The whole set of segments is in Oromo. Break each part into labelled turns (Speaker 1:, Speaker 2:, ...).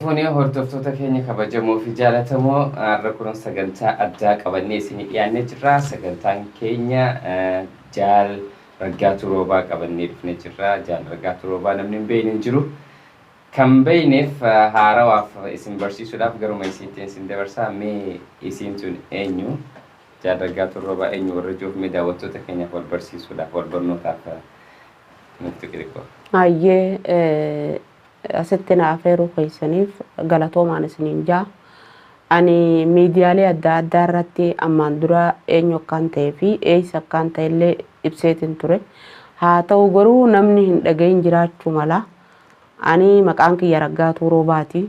Speaker 1: Fuunee hordoftoota keenya kabajamoo fi jaalatamoo, har'a kun sagantaa addaa qabannee isinii dhiyaannee jirra. Sagantaan keenya Jaal Raggaatuu Roobaa qabannee dhufnee jirra. Jaal Raggaatuu Roobaa namni hin beekne hin jiru. Kan beekneef haarawaaf isin barsiisuudhaaf garuma isiitti isin dabarsaa. Mee isiin tun eenyu? Jaal Raggaatuu Roobaa eenyu warra jiruuf, mee daawwattoota keenyaaf wal barsiisuudhaaf, wal barnootaaf nutti xixiqqoo.
Speaker 2: Hayyee, asitti na afeeruu keessaniif galatoomaan isiniin jaa. Ani miidiyaalee adda addaa irratti ammaan dura eenyu akkaan ta'ee fi eessa akkaan ta'e illee ibseetiin ture. Haa ta'u garuu namni hin dhagahin jiraachuu mala. Ani maqaan kiyya Raggaatuu Roobaati.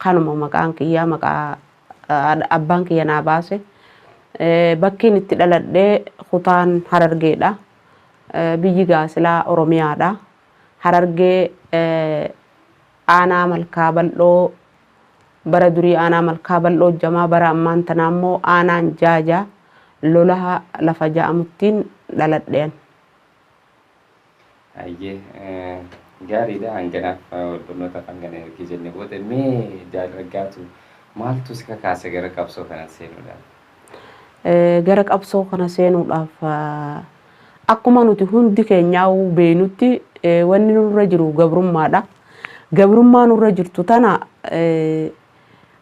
Speaker 2: Kanuma maqaan kiyya, maqaa abbaan kiyya naa baase. Bakkiin itti dhaladhee kutaan Harargeedha. Biyyi Gaasilaa Oromiyaadha. Harargee aanaa Malkaa Bal'oo, bara durii aanaa Malkaa Bal'oo jamaa, bara ammaan tanaa immoo aanaan Jaajaa Lolaha lafa ja'amuttiin dhaladheen.
Speaker 1: Hayyee, gaariidha. Hanganaaf wal barnootaaf hangana ergi jenne booda, mee Jaal Raggaatu, maaltu si kakaase gara qabsoo kana seenuudhaaf?
Speaker 2: Gara qabsoo kana seenuudhaaf, akkuma nuti hundi keenyaa beeknutti, wanni nurra jiru gabrummaadha. Gabrummaa nurra jirtu tana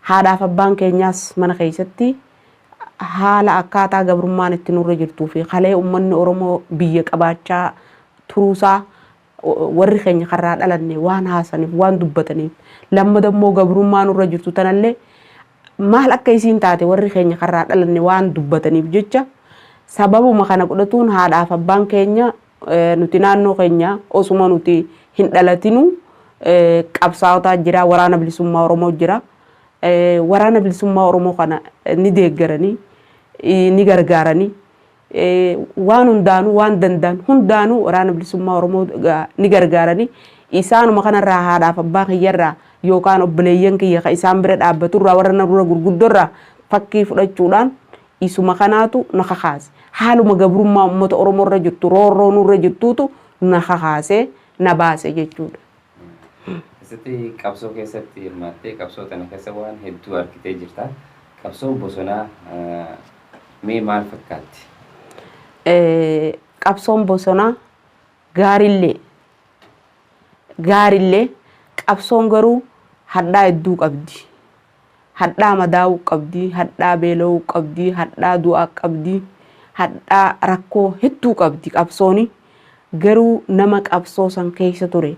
Speaker 2: haadhaaf abbaan keenyaas mana keessatti haala akkaataa gabrummaan itti nurra jirtuu fi kalee uummanni Oromoo biyya qabaachaa turuusaa warri keenya karraa dhalanne waan haasaniif, waan dubbataniif, lammata immoo gabrummaa nurra jirtu tanallee maal akka isiin taate warri keenya karraa dhalanne waan dubbataniif jecha, sababuma kana godhatuun haadhaaf abbaan keenya nuti naannoo keenya osuma nuti hin dhalatinuu qabsaa'otaa jira, Waraana Bilisummaa Oromoo jira. Waraana Bilisummaa Oromoo kana ni deeggaranii, ni gargaaranii, waan hundaanuu, waan danda'an hundaanuu Waraana Bilisummaa Oromoo ni gargaaranii. Isaanuma kanarraa, haadhaaf abbaa kiyyarraa yookaan obboleeyyan kiyya ka isaan bira dhaabbaturraa, warra na dura gurguddoorraa fakkii fudhachuudhaan isuma kanaatu na kakaase. Haaluma gabrummaa uummata Oromoo irra jirtu, roorroo nurra jirtuutu na kakaasee na baase jechuudha.
Speaker 1: Keessatti qabsoo keessatti hirmaattee, qabsoo tana keessa waan hedduu argitee jirta. Qabsoon bosonaa mee maal fakkaatti?
Speaker 2: Qabsoon bosonaa gaarillee gaarillee, qabsoon garuu hadhaa hedduu qabdi. Hadhaa madaa'uu qabdi, hadhaa beela'uu qabdi, hadhaa du'aa qabdi, hadhaa rakkoo hedduu qabdi qabsooni. Garuu nama qabsoo san keessa ture,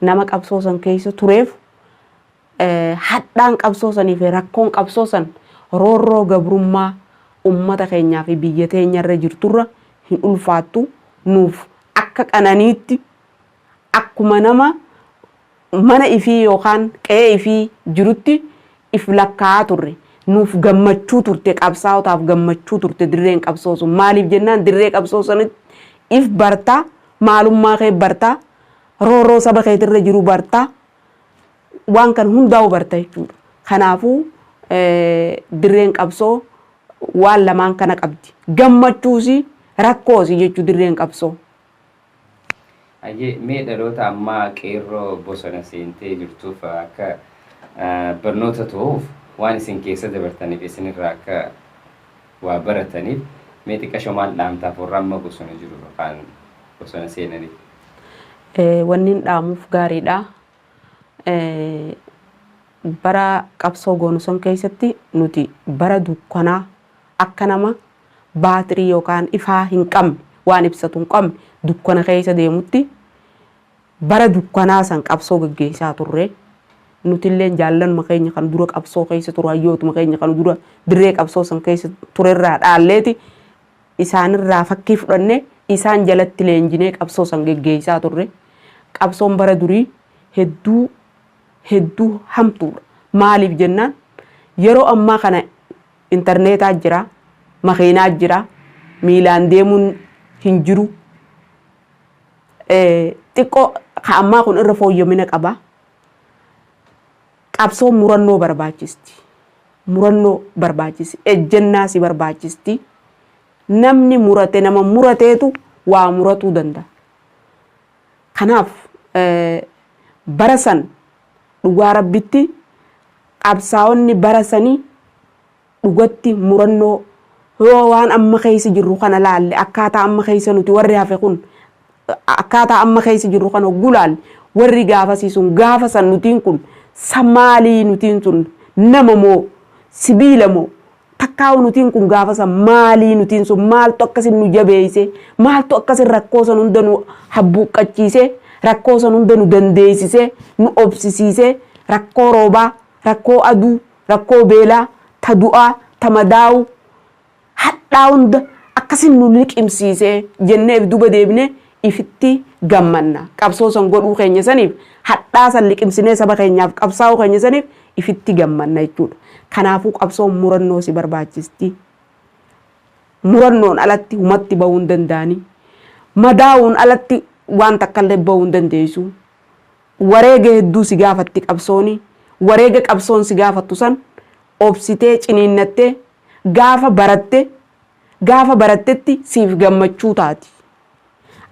Speaker 2: nama qabsoo san keessa tureef hadhaan qabsoo sanii fi rakkoon qabsoo san roorroo gabrummaa ummata keenyaa fi biyya teenyarra jirturra hin ulfaattu. Nuuf akka qananiitti, akkuma nama mana ifii yookaan qe'ee ifii jirutti if lakkaa'aa turre. Nuuf gammachuu turte, qabsaa'otaaf gammachuu turte dirreen qabsoo sun. Maaliif jennaan, dirree qabsoo sanitti if bartaa, maalummaa kee bartaa, roorroo saba keetirra jiru bartaa, waan kan hundaa'u barta jechuudha. Kanaafuu dirreen qabsoo waan lamaan kana qabdi. Gammachuusi rakkoosi jechuu dirreen qabsoo.
Speaker 1: Hayyee, mee dhaloota ammaa qeerroo bosona seentee jirtuuf akka barnoota ta'uuf, waan isin keessa dabartaniif isinirraa akka waa barataniif, mee xiqqasho maal dhaamtaaf warra amma bosona jiru yookaan bosona seenaniif?
Speaker 2: Wanni hin dhaamuuf gaariidha. Bara qabsoo goonu san keessatti nuti bara dukkanaa akka nama baatirii yookaan ifaa hin qabne, waan ibsatu hin qabne dukkana keessa deemutti bara dukkanaa san qabsoo gaggeessaa turre. Nutillee jaallanuma keenya kan dura qabsoo keessa ture, hayyootuma keenya kan dura dirree qabsoo san keessa turerraa dhaalleeti, isaanirraa fakkii fudhannee, isaan jalatti leenjinee qabsoo san geggeessaa turre. Qabsoon bara durii hedduu hedduu hamtuudha. Maaliif jennaan, yeroo ammaa kana intarneetaa jira, makiinaa jira, miilaan deemuun hin jiru. Xiqqoo ka ammaa kun irra fooyyamina qaba. Qabsoon murannoo barbaachisti. Murannoo barbaachisi. Ejjennaa si barbaachisti. Namni murate, nama murateetu waa muratuu danda'a. Kanaaf bara san dhugaa rabbitti Qabsaa'onni bara sanii dhugatti murannoo yoo waan amma keessa jirru kana laalle, akkaataa amma keessa nuti warri hafe kun akkaataa amma keessa jirru kana hogguu laalle, warri gaafasii sun gaafa san nutiin kun maalii, nutiin sun nama moo sibiila moo, takkaa'u nutiin kun gaafa san maalii, nutiin sun maaltu akkasin nu jabeeyse, maaltu akkasin rakkoo san hunda nu habbuuqqachiise, rakkoo san hunda nu dandeessise, nu obsisiise, rakkoo roobaa, rakkoo aduu, rakkoo beelaa, ta du'aa, ta madaa'u hadhaa hunda akkasin nu liqimsiise jenneef duba deebine ifitti gammanna. Qabsoo san godhuu keenya saniif, hadhaa san liqimsinee saba keenyaaf qabsaa'uu keenya saniif ifitti gammanna jechuudha. Kanaafuu qabsoon murannoo si barbaachisti. Murannoon alatti humatti bahuu hin danda'ani. Madaa'uun alatti waan takkallee bahuu hin dandeessu. Wareega hedduu si gaafatti qabsooni. Wareega qabsoon si gaafattu san obsitee ciniinnattee gaafa baratte, gaafa barattetti siif gammachuu taati.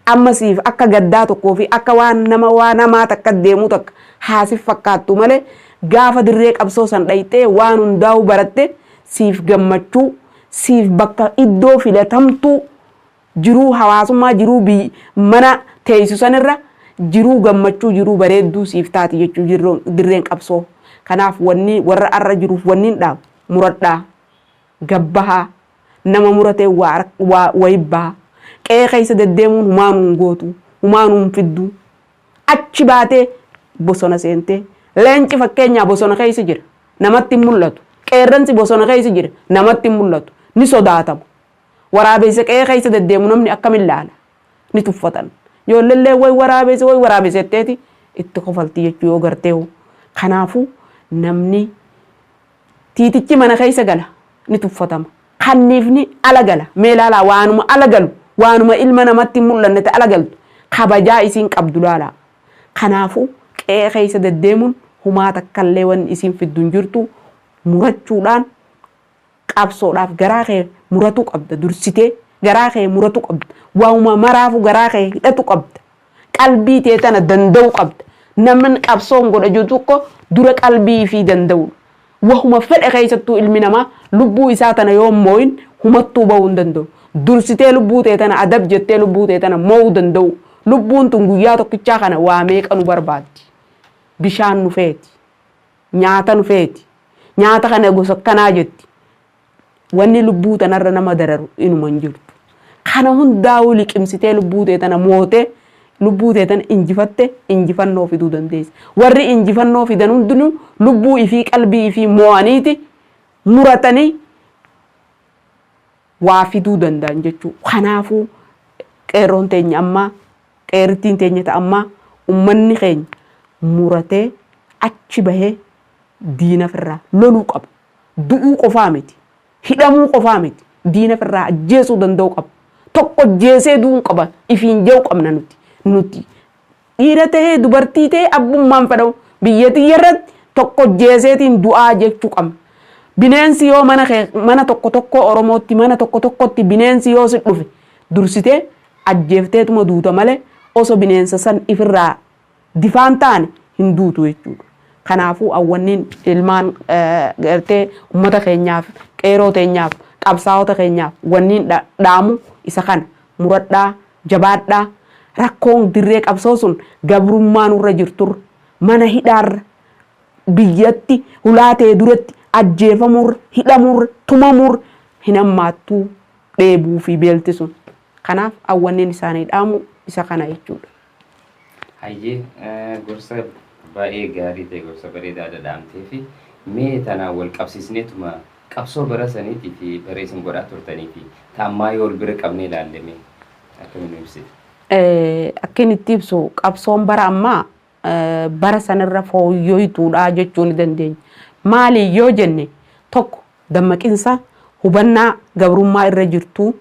Speaker 2: Amma siif akka gaddaa tokkoo fi akka waan nama waan hamaa takka deemuu takka haasif fakkaattu malee, gaafa dirree qabsoo san dhayxee waan hundaa'uu baratte siif gammachuu, siif bakka iddoo filatamtuu, jiruu hawaasummaa, jiruu mana teessu sanirra jiruu gammachuu, jiruu bareedduu siif taati jechuu dirreen qabsoo. Kanaaf wanni warra arra jiruuf wanni hin dhaabu, muradhaa, gabbahaa. Nama muratee waa wayi baha. Qe'ee keessa deddeemuun humaanuu hin gootu, humaanuu hin fiddu. Achi baatee bosona seentee, leenci fakkeenyaa bosona keessa jira, namatti hin mul'atu. Qeerransi bosona keessa jira, namatti hin mul'atu, ni sodaatama. Waraabessa qe'ee keessa deddeemu namni akkamiin laala? Ni tuffatan. Ijoolleellee way waraabessa, way waraabessa jetteeti itti kofalti jechuu yoo gartee. Kanaafuu namni tiitichi mana keessa gala ni tuffatama. Kanniifni ala gala. Mee ilaalaa, waanuma ala galu, waanuma ilma namatti hin mul'anne ta'e ala galtu kabajaa isiin qabdu laalaa. Kanaafuu qe'ee keessa deddeemuun humaa takkallee wanni isiin fiddu hin jirtu. Murachuudhaan qabsoodhaaf garaa kee muratu qabda, dursitee garaa kee muratu qabda. Waanuma maraafu garaa kee hidhatu qabda. Qalbii tee tana danda'u qabda. Namni qabsoon godha jiru tokko dura qalbii ifii danda'udha. Wahuma fedhe keessattuu ilmi namaa lubbuu isaa tana yoo moo'in humattuu bahuu hin danda'u. Dursitee lubbuu tee tana adab jettee lubbuu tee tana moo'uu danda'u. Lubbuun tun guyyaa tokkichaa kana waa meeqa nu barbaaddi? Bishaan nu feeti. Nyaata nu feeti. Nyaata kana gosa akkanaa jetti. Wanni lubbuu tanarra nama dararu inuma hin jirtu. Kana hundaa'uu liqimsitee lubbuu tee tana mootee, lubbuu tee tana injifatte injifannoo fiduu dandeessa. Warri injifannoo fidan hundinuu lubbuu ifii, qalbii ifii mo'aniiti muratanii waa fiduu danda'an jechuudha. Kanaafuu qeerroon teenya ammaa, qeerrittiin teenya ta'a ammaa, uummanni keenya muratee achi bahee diina ofirraa loluu qaba. Du'uu qofaa miti. Hidhamuu qofaa miti. Diina ofirraa ajjeesuu danda'uu qaba. Tokko ajjeesee du'uu qaba. Ifiin jedhu qabna nuti. Nuti dhiira tahee dubartii tahee abbummaan fedhamu biyya tiyya irratti tokko ajjeeseetiin du'aa jechuu qabna. Bineensi yoo mana kee, mana tokko tokko Oromootti, mana tokko tokkotti bineensi yoo si dhufe dursitee ajjeefteetuma duuta malee osoo bineensa san ifirraa difaan taane hin duutu jechuudha. Kanaafuu awwanniin ilmaan gartee uummata keenyaaf, qeeroo teenyaaf, qabsaa'ota keenyaaf wanniin dhaamu isa kana: muradhaa, jabaadhaa. Rakkoon dirree qabsoo sun gabrummaa nurra jirturra, mana hidhaarra, biyyatti hulaa ta'e duratti ajjeefamuurra, hidhamuurra, tumamuurra hin hammaattuu dheebuu fi beelti sun. Kanaaf awwanniin isaanii dhaamu isa kana jechuudha.
Speaker 1: Hayyee, gorsa baay'ee gaarii ta'e, gorsa bareedaa dhadhaamtee fi mee tanaan wal qabsiisneetuma qabsoo bara saniitii fi bara isin godhaa turtanii fi taammaa yoo wal bira qabnee ilaalle mee akkamiin nu ibsite?
Speaker 2: Akka inni itti ibsu, qabsoon bara ammaa bara sanirra fooyyoytuudha jechuu ni dandeenya. Maali yoo jenne, tokko dammaqinsa hubannaa gabrummaa irra jirtu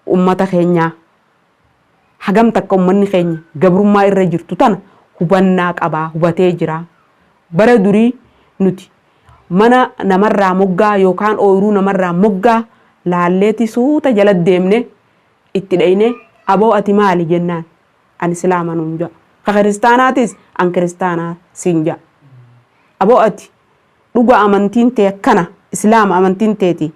Speaker 2: ummata keenyaa, hagam takka ummanni keenya gabrummaa irra jirtu tana hubannaa qabaa, hubatee jira. Bara durii nuti mana namarraa moggaa yookaan ooyiruu namarraa moggaa laalleeti suuta jala deemne itti dhayne, "Aboo, ati maali?" jennaan, "Ani islaama" nuun ja'a. Ka kiristaanaatis "An kiristaanaa" siin ja'a. Aboo, ati Dhuga amantiin tee akkana, Islaama amantiin teeti,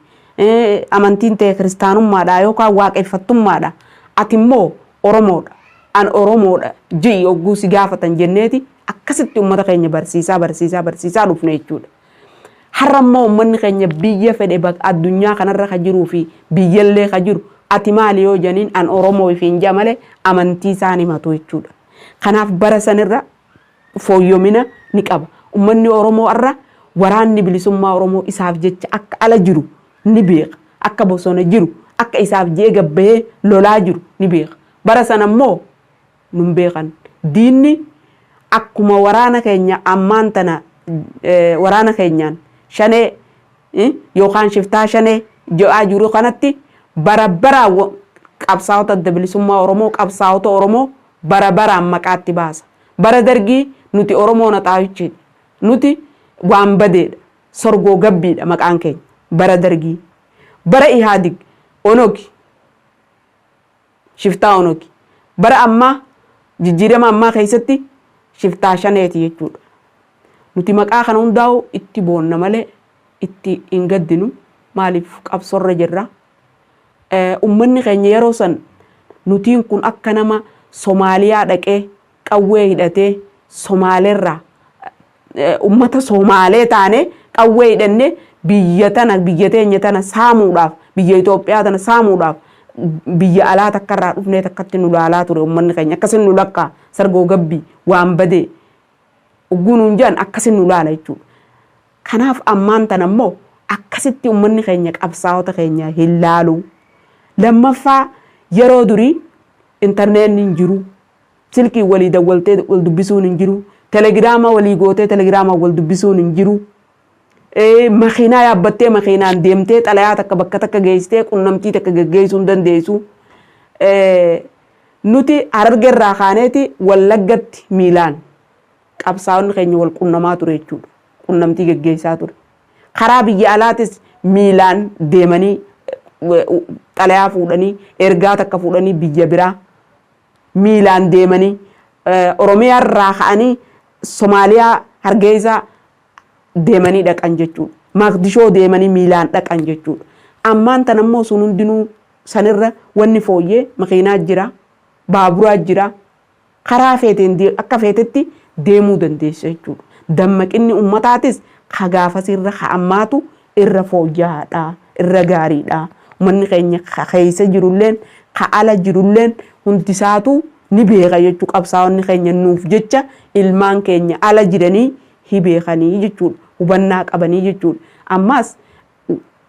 Speaker 2: amantiin tee kiristaanummaadha yookaan waaqeffattummaadha. Ati immoo Oromoodha. An Oromoodha ji'i hogguu si gaafatan jenneeti akkasitti uummata keenya barsiisaa barsiisaa barsiisaa dhufne jechuudha. Har'a immoo uummanni keenya biyya fedhe addunyaa kanarra ka jiruu fi biyyallee ka jiru ati maali yoo janiin an Oromoo ifiin ja'a malee amantii isaan himatu jechuudha. Kanaaf bara sanirra fooyyomina ni qaba. Uummanni Oromoo har'a waraanni bilisummaa Oromoo isaaf jecha akka ala jiru ni beeka. Akka bosona jiru, akka isaaf je'ee gabbahee lolaa jiru ni beeka. Bara sana immoo nun beekan. Diinni akkuma waraana keenya ammaan tana waraana keenyaan shanee yookaan shiftaa shanee je'aa jiru kanatti bara baraan qabsaa'ota adda bilisummaa Oromoo qabsaa'ota Oromoo bara baraan maqaatti baasa. Bara dargii nuti Oromoo naxaawichiidha. Nuti waan badeedha. Sorgoo gabbiidha maqaan keenya. Bara dargii. Bara Ihaadig Onogi. Shiftaa Onogi. Bara ammaa jijjiirama ammaa keessatti shiftaa shaneeti jechuudha. Nuti maqaa kana hundaa'u itti boonna malee itti hin gaddinu. Maaliif qabsorra jirra. Uummanni keenya yeroo san nutiin kun akka nama Somaaliyaa dhaqee qawwee hidhatee Somaaleerraa uummata Somaalee taane qawwee hidhannee biyya tana biyya teenya tana saamuudhaaf biyya Itoophiyaa tana saamuudhaaf biyya alaa takkarraa dhufnee takkatti nu laalaa ture uummanni keenya akkasin nu lakkaa sargoo gabbii waan badee ugguu nuun jedhan akkasin nu laala jechuudha. Kanaaf ammaan tana immoo akkasitti uummanni keenya qabsaa'ota keenya hin laalu. Lammaffaa yeroo durii intarneetni hin jiru. Silkiin walii dawwaltee wal dubbisuun hin jiru. Telegiraama walii gootee telegiraamaan wal dubbisuun hin jiru. Makiinaa yaabbattee makiinaan deemtee xalayaa takka bakka takka geessitee qunnamtii takka geggeessuu hin dandeessu. Nuti Hararge irraa kaaneeti Wallaggatti miilaan qabsaa'onni keenya wal qunnamaa ture jechuudha. Qunnamtii geggeessaa ture. Karaa biyya alaatis miilaan deemanii xalayaa fuudhanii ergaa takka fuudhanii biyya biraa miilaan deemanii Oromiyaa irraa ka'anii Somaaliyaa Hargeysaa deemanii dhaqan jechuudha. Maqdishoo deemanii miilaan dhaqan jechuudha. Ammaan tana immoo sun hundinuu sanirra wanni fooyyee makiinaa jira, baaburaa jira, karaa feeteen akka feetetti deemuu dandeessa jechuudha. Dammaqinni ummataatis ka gaafasirra ka ammaatu irra fooyya'aadha, irra gaariidha. Uummanni keenya ka keessa jirulleen ka ala jirulleen hundisaatu ni beeka jechuu qabsaa'onni keenya nuuf jecha ilmaan keenya ala jiranii hi beekanii jechuudha. Hubannaa qabanii jechuudha. Ammas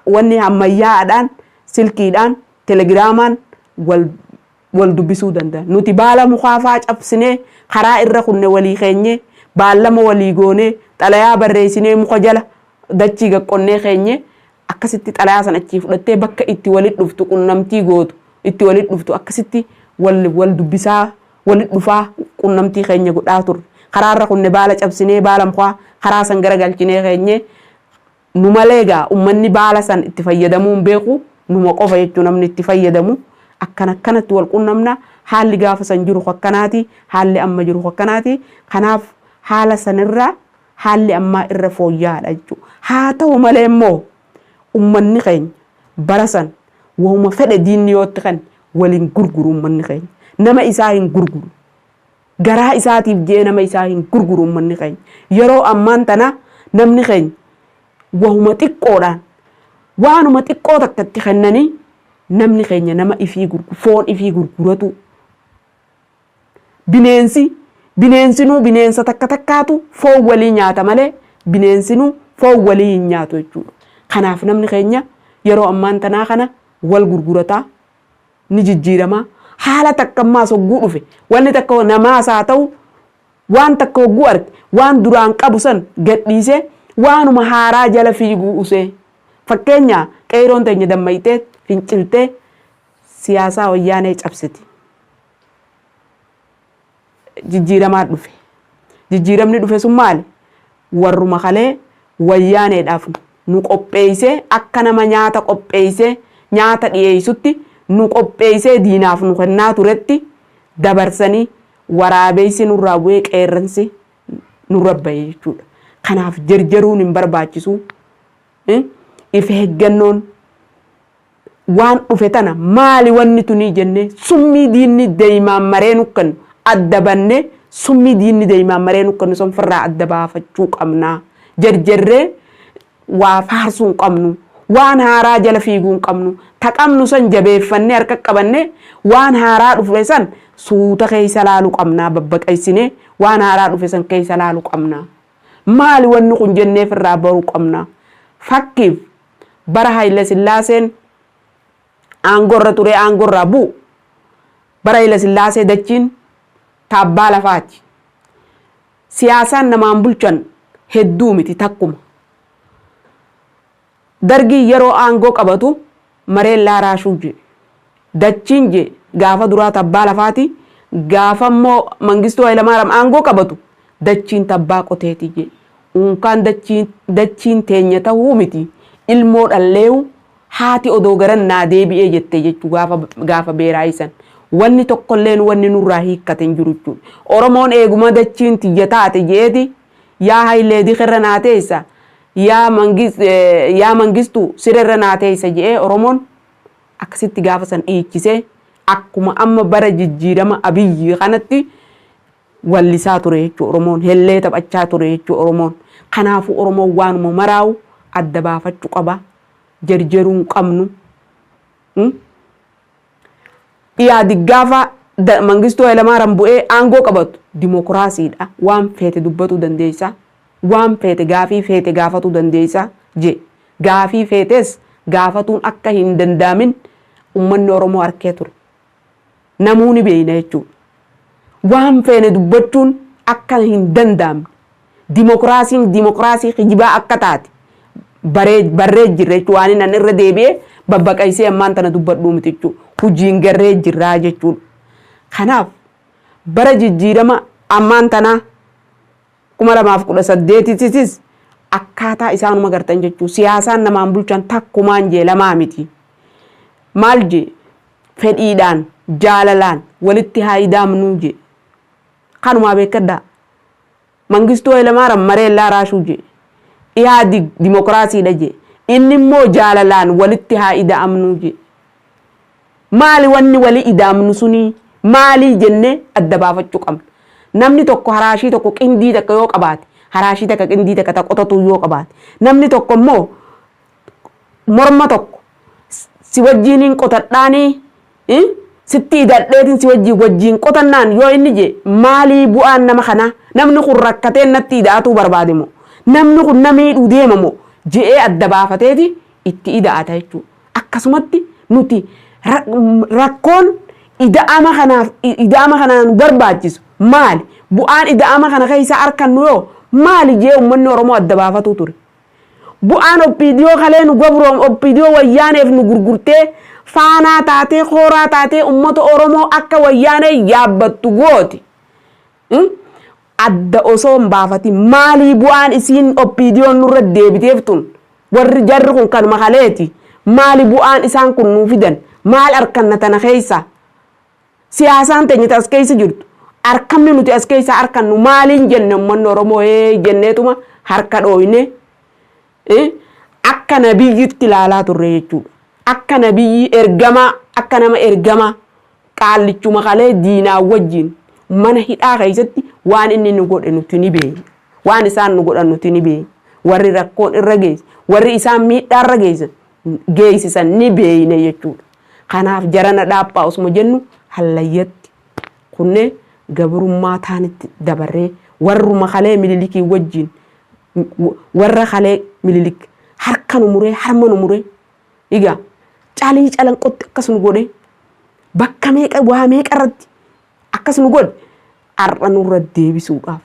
Speaker 2: wanni ammayyaa'aadhaan silkiidhaan telegiraamaan wal wal dubbisuu danda'a. Nuti baala mukaa faa cabsinee karaa irra kunne walii keenyee baallama walii goonee xalayaa barreessinee muka jala dachii gaqqonnee keenyee akkasitti xalayaa san achii fudhattee bakka itti walit dhuftu qunnamtii gootu itti walit dhuftu akkasitti wal wal dubbisaa walit dhufaa qunnamtii keenya godhaa turre. Karaa irra kunne baala cabsinee baala mukaa karaa san garagalchinee keenyee nu malee egaa ummanni baala san itti fayyadamuu hin beeku numa qofa jechuun namni itti fayyadamu akkan akkanatti wal qunnamna haalli gaafa san jiru akkanaati haalli amma jiru akkanaati kanaaf haala sanirra haalli ammaa irra fooyya'aadha jechuudha. Haa ta'u malee immoo ummanni keenya bara san wahuma fedhe diinni yoo itti kenne waliin gurguru ummanni keenya nama isaa hin gurguru. Garaa isaatiif je'ee nama isaa hin gurguru ummanni keenya. Yeroo ammaan tana namni keenya wahuma xiqqoodhaan waanuma xiqqoo takka itti kennanii namni keenya nama ifii gurguru foon ifii gurguratu. Bineensi bineensinuu bineensa takka takkaatu foon walii nyaata malee bineensinuu foon walii hin nyaatu jechuudha. Kanaaf namni keenya yeroo ammaan tanaa kana wal gurgurataa ni jijjiirama. Haala takka ammaas hogguu dhufe wanni takka namaas haa ta'u waan takka hogguu arge waan duraan qabu san gadhiisee waanuma haaraa jala fiiguu usee. Fakkeenya qeeyroon teenya dammayxee finciltee siyaasaa wayyaanee cabsiti. Jijjiiramaa dhufe. Jijjiiramni dhufe sun maali? Warruma kalee wayyaaneedhaaf nu qopheessee akka nama nyaata qopheessee nyaata dhiyeessutti nu qopheessee diinaaf nu kennaa turetti dabarsanii waraabeessi nurraa bu'ee qeerransi nurra bahe jechuudha. Kanaaf jarjaruun hin barbaachisu. If eeggannoon waan dhufe tana maali wanni tunii jennee summii diinni deemaan maree nukkannu adda bannee, summii diinni deemaan maree nukkannu sun firraa adda baafachuu qabna. Jarjarree waa faarsuu hin qabnu. Waan haaraa jala fiiguu hin qabnu. Ta qabnu san jabeeffannee harka qabannee, waan haaraa dhufe san suuta keessa laaluu qabna. Babbaqaysinee waan haaraa dhufe san keessa laaluu qabna. Maali wanni kun jennee firraa baruu qabna. Fakkiif, bara Haayila Sillaaseen aangorra ture, aangorraa bu'u, bara Haayila Sillaasee dachiin taabbaa lafaati. Siyaasaan namaan bulchan hedduu miti, takkuma. Dargiin yeroo aangoo qabatu mareen laaraashuu jee. Dachiin jee gaafa duraa tabbaa lafaati, gaafa immoo Mangistuu Hayilamaariyaam aangoo qabatu dachiin tabbaa qoteeti jee. Unkaan dachiin teenya ta'uu miti, ilmoo dhalleewu haati odoo garan naa deebi'ee jette jechuu gaafa beeraayisan. Wanni tokkolleen wanni nurraa hiikkate hin jiru jechuudha. Oromoon eeguma dachiin tiyya taate jeeti, yaa Hayilee dikirra naa teessa, yaa Mangistuu sirerra naa teessa je'ee, Oromoon akkasitti gaafa san dhiichisee akkuma amma bara jijjiirama Abiyyi kanatti wallisaa ture jechuudha Oromoon. Hellee taphachaa ture jechuudha Oromoon. Kanaafuu Oromoon waanuma maraa'u adda baafachuu qaba. Jarjaruu hin qabnu. Dhiyaadi gaafa Mangistuu Hayilamaariyaam bu'ee aangoo qabatu dimokiraasiidha. Waan feete dubbatuu dandeessa. Waan feete, gaafii feete gaafatuu dandeessa je. Gaafii feetes gaafatuun akka hin danda'amin uummanni Oromoo arkee ture. Namuu ni beeyna jechuudha. Waan feene dubbachuun akka hin danda'amne, dimokiraasiin dimokiraasii kijibaa akka taate barree jirra jechuudha. Waan inni irra deebi'ee babbaqaysee ammaan tana dubbadhuu miti jechuudha. Hojiin garree jirraa jechuudha. Kanaaf bara jijjiirama ammaan tanaa 2018ttis akkaataa isaanuma gartan jechuudha. Siyaasaan namaan bulchan takkumaan jee, lamaa miti. Maal jee? Fedhiidhaan, jaalalaan walitti haa idaamnuu jee. Kanumaa beekadhaa. Mangistuu Hayilamaariyaam mareellaa raashuu jee. Dhiyaa dimokiraasiidha jee. Inni immoo jaalalaan walitti haa ida'amnuu jee. Maali wanni wali ida'amnu sunii? Maalii jennee adda baafachuu qabna. Namni tokko haraashii tokko, qindii takka yoo qabaate, haraashii takka, qindii takka ta qotatu yoo qabaate, namni tokko immoo morma tokko si wajjiiniin qotadhaanii sitti hidhadheetiin si wajjiin qotannaan yoo inni jee, maalii bu'aan nama kanaa? Namni kun rakkateen natti hidhaatuu barbaade moo, namni kun na miidhuu deema moo je'ee adda baafateeti itti ida'ata jechuudha. Akkasumatti nuti rakkoon ida'ama kanaaf, ida'ama kanaan nu barbaachisu maali? Bu'aan ida'ama kana keessa arkannu yoo maali jee uummanni Oromoo adda baafatuu ture. Bu'aan OPDO kalee nu gabroom, OPDO wayyaaneef nu gurgurtee, faanaa taatee, kooraa taatee uummata Oromoo akka wayyaanee yaabbattu gooti. Adda osoo hin baafatin, maalii bu'aan isiin OPDOn nurra deebiteef tun? Warri jarri kun kanuma kaleeti. Maali bu'aan isaan kun nuu fidan? Maal arkanna tana keessa? Siyaasaan teenya as keessa jirtu, arkamni nuti as keessa arkannu maaliin jenne, uummanni Oromoo hee jenneetuma harka dhooyne akka nabiyyitti ilaalaa turre jechuudha. Akka nabiyyi ergamaa, akka nama ergamaa, qaallichuma kalee diinaa wajjin mana hidhaa keessatti waan inni nu godhe nuti ni beekna. Waan isaan nu godhan nuti ni beekna. Warri rakkoon irra geesse, warri isaan miidhaa irra geessan geessisan ni beekna jechuudha. Kanaaf jarana dhaaphaa osuma jennu hallayyatti kunnee gabrummaa taanitti dabarree, warruma kalee Mililikii wajjin, warra kalee Mililik harka nu muree, harma nu muree, egaa calii calanqotti akkas nu godhe, bakka meeqa waa meeqa irratti akkas nu godhe, har'a nurra deebisuudhaaf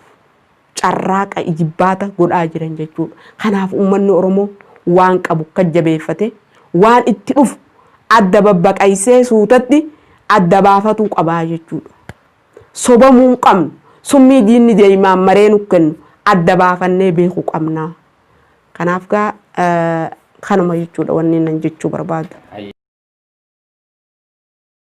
Speaker 2: carraaqa ijibbaata godhaa jiran jechuudha. Kanaaf uummanni Oromoo waan qabu kan jabeeffate, waan itti dhufu adda babbaqaysee suutatti adda baafatuu qabaa jechuudha. Sobamuu hin qabnu. Summii diinni deemaan maree nu kennu adda baafannee beekuu qabna. Kanaaf gaa kanuma jechuudha wanni nan jechuu barbaadu.